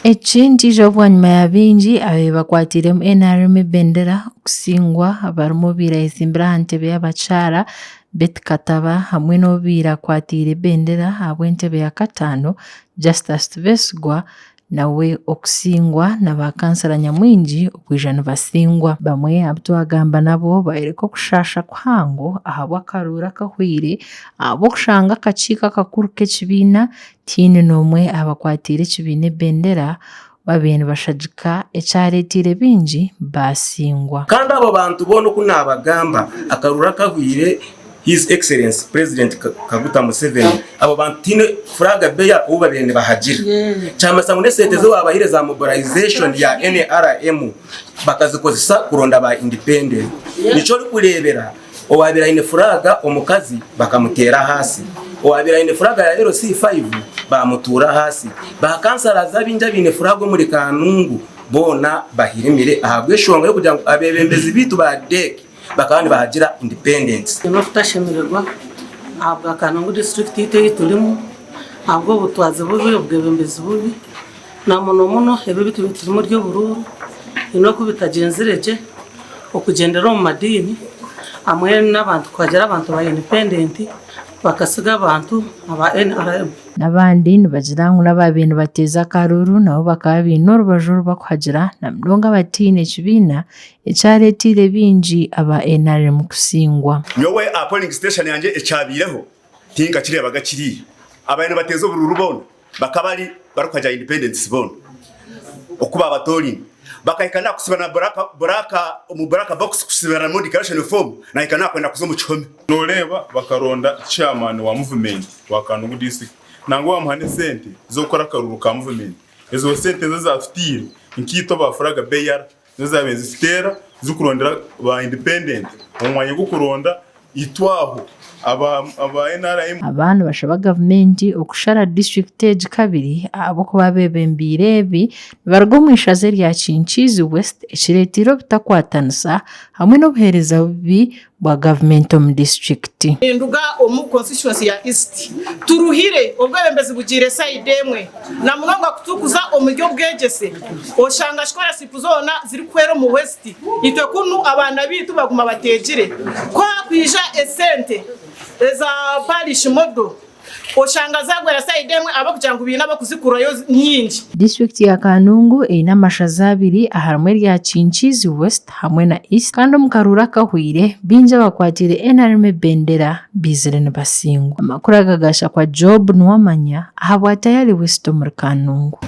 Eki nikiija bwanyima ya baingi ababaire bakwatiire NRM ebendera okusingwa abarimu obaire ayetsimbire aha ntebe y'abakyara Betty Kataba hamwe n'obaire akwatiire ebendera ahabw'entebe ya kataano Justus Tubesigwa nawe okusingwa na ba kansara nyamwingi okwija nibasingwa. Bamwe abu twagamba nabo bayoreka okushaasha kuhango ahabw'akaruuru akahweire ahabw'okushanga akakiiko akakuru k'ekibiina tihaine n'omwe abakwatiire ekibiina ebendera babaire nibashagika ekyareeteire baingi baasingwa. Kandi abo bantu boona oku naabagamba akaruuru akahweire His Excellency President Kaguta Museveni, abo bantu tihaine flag bearer ou babaire nibahagira. Kyamanyisa ngu n'esente ezi waabahaire za mobilization ya NRM bakazikozesa kuronda ba independent. Nikyo orikureebera owaabaire aine flag omukazi bakamuteera ahaasi, owaabaire aine flag ya LC5 baamutuura ahaasi, ba councillors abaingi abaine flag omuri Kanungu boona bahirimire ahabw'eshonga y'okugira ngu abeebembezi baitu ba DEC bakaba nibahagira independence. Twine okutashemererwa ahabwa Kanungu disiturikiti yaitu ei turimu ahabw'obutwazi bubi, obwebembezi bubi na muno muno ebi ebitubaire turimu ry'oburuuru haine oku bitagyenzire gye okugyendera omu madiini hamwe n'abantu kuhagira abantu ba independent bakatsiga abantu aba NRM. N'abandi nibagira ngu n'abaabaire nibateeza akaruuru nabo bakaba baine orubaju oru barikuhagira na munonga abataine kibiina ekyareeteire baingi aba NRM kusingwa. Nyowe aha polling station yangye ekyabaireho tinkakireebaga kiriya. Ababaire nibateeza oburuuru boona bakaba bari barikuhagira independents boona oku baabatoorine. Bakahika n'aha kusiba na black omu black box kusibiramu declaration form nahika n'aha kwenda kuza omu kihome. Noreeba bakaronda chairman wa movement wa Kanungu district nangwa bamuha n'esente z'okukora akaruuru ka movement. Ezo sente nizo zatutiire nkaitwe aba flag bearer Nizo zaabaire nizituteera zirikurondera ba independent omu mwanya gw'okuronda itwe aho aba NRM. Aba nibashaba gavumenti okushara disiturikiti egi kabiri ahabw'okuba abeebembeire ebi nibaruga omu ishaza erya Kinkiizi West ekireeteire obutakwatanisa hamwe n'obuheereza bubi bwa gavumenti omu disiturikiti. Ninduga omu constituency ya East. Turuhire, obwebembezi bugiire sayidi emwe na munonga kutukuza omuri obwegyese. Oshanga scholarship zoona zirikuhwera omu West, itwe kunu abaana baitu baguma bateegire. Ku hakwija esente eza parish model, Oshanga zagwera sayidi emwe ahabw'okugira ngu baine ab'okuzikurayo nyingi. Disiturikiti ya Kanungu eine amashaza abiri aharimu erya Kinkiizi West hamwe na East kandi omu karuuru akahweire, baingi abakwatiire NRM ebendera baizire nibasingwa. Amakuru aga gashakwa Job Nuwamanya ahabwa Tayari West omuri Kanungu.